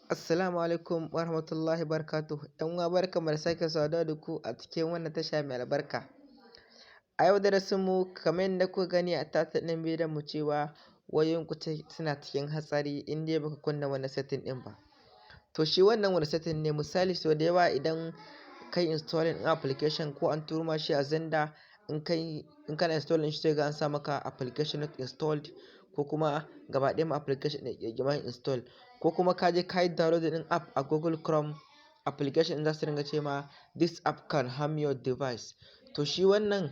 Assalamu alaikum warahmatullahi wabarakatuh. ‘Yan uwa, barkanmu da sake saduwa da ku a cikin wannan tasha mai albarka. A yau darasinmu, kamar yadda kuka gani a title ɗin bidiyon mu, cewa wayoyinku suna cikin hatsari in dai baka kunna wannan setting ɗin ba. To, shi wannan wani setting ne? Misali, sau da yawa idan kai installing ɗin application ko an turo ma shi a Xender, in kai in kana installing shi, sai ga an sa maka "application not installed", ko kuma gaba ɗaya ma application ɗin ya ƙi ma install, ko kuma ka je ka yi downloading ɗin app a Google Chrome, application ɗin za su ringa ce ma "This app can harm your device". To, shi wannan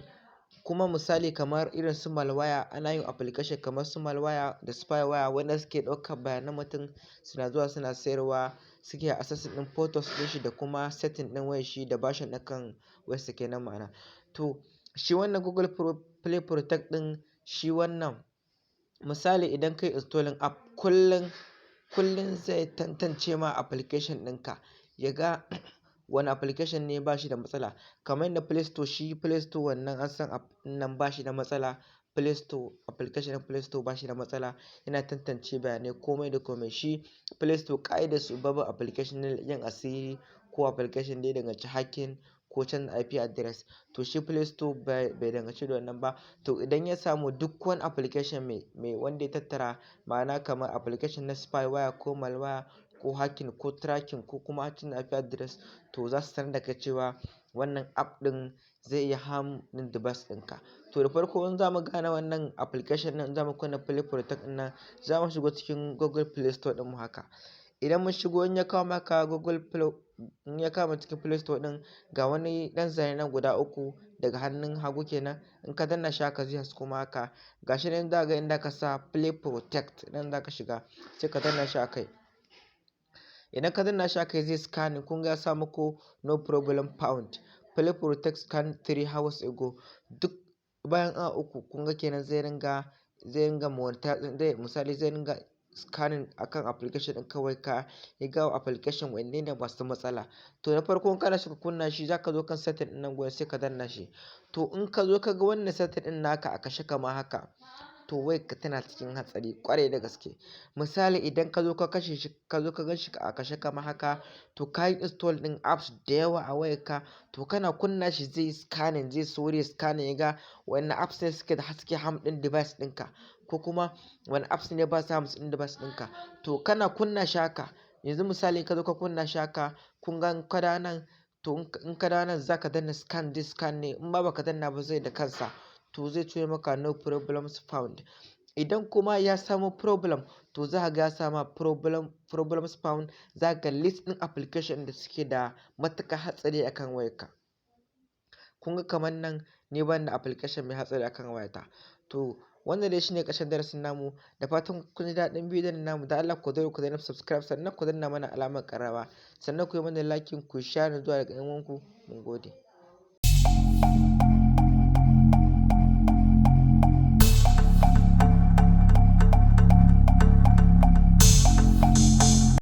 kuma misali kamar irin su malware, ana yin application kamar su malware da spyware wanda suke ɗaukar bayanan mutum suna zuwa suna sayarwa, suke accessing ɗin photos ɗin shi da kuma setting ɗin wayar shi da version ɗin kan wayarsa kenan ma'ana. To, shi wannan Google Play Protect ɗin, shi wannan misali idan kai installing app, kullum kullum zai tantance ma application ɗinka, ya ga wani application ne ba shi da matsala. Kamar yadda Play Store, shi Play Store wannan an san app nan ba shi da matsala. Play Store, application ɗin Play Store ba shi da matsala, yana tantance bayanai komai da komai. Shi Play Store ƙa'idar su babu application na leƙen asiri ko application da ya danganci hacking ko canza IP address. To, shi Play Store bai danganci da wannan ba. To, idan ya samu duk wani application mai wanda ya tattara, ma'ana kamar application na spyware ko malware ko hacking ko tracking ko kuma canza IP address, to za su sanar da kai cewa wannan app ɗin zai iya harm ɗin device ɗinka. To, da farko in za mu gane wannan application ɗin, za mu kunna Play Protect ɗin nan, za mu shigo cikin Google Play Store ɗin mu haka. Idan mun shigo, in ya kawo maka Google Play, in ya kawo cikin Play Store ɗin, ga wani ɗan zane nan guda uku daga hannun hagu kenan. In ka danna shi haka, zai hasko ma haka. Gashi nan, za ka ga inda aka sa Play Protect nan, za ka shiga sai ka danna shi a kai. Idan ka danna shi a kai, zai scanning. Kun ga ya sa muku "No problem found, Play Protect scan 3 hours ago". Duk bayan awa 3, kun ga kenan, zai ringa monitor, zai misali zai ringa scanning akan application ɗin kawai ka ya ga application wanne ne masu matsala. To, na farko in kana so ka kunna shi, zaka zo kan setting ɗin nan gurin sai ka danna shi. To, in ka zo ka ga wannan setting ɗin naka a kashe kamar haka, to wayarka tana cikin hatsari ƙwarai da gaske. Misali, idan ka zo ka kashe shi, ka zo ka gan shi a kashe kamar haka, to ka yi install ɗin apps da yawa a wayarka. To, kana kunna shi, zai scanning, zai sauri scanning ya ga wanne apps ne suke da haske harm ɗin device ɗinka ko kuma wanne apps ne ba su harm ɗin device ɗinka. To, kana kunna shi haka yanzu, misali ka zo ka kunna shi haka, kun ga in ka dawo nan, to in ka dawo nan za ka danna scan, this scan ne. In ma baka danna ba, zai da kansa. To, zai ce maka "No problems found". Idan kuma ya samo problem, to za ka ga ya sama problems found, za ka ga list ɗin application da suke da matuƙar hatsari akan wayarka. Kun ga kamar nan ni ban da application mai hatsari akan wayata. To, wannan dai shine ƙarshen darasin namu. Da fatan kun ji daɗin bidiyon namu. Da Allah ku daure ku danna subscribe, sannan ku danna mana alamar ƙararrawa, sannan ku yi mana liking, ku share zuwa ga ƴan uwanku. Mun gode.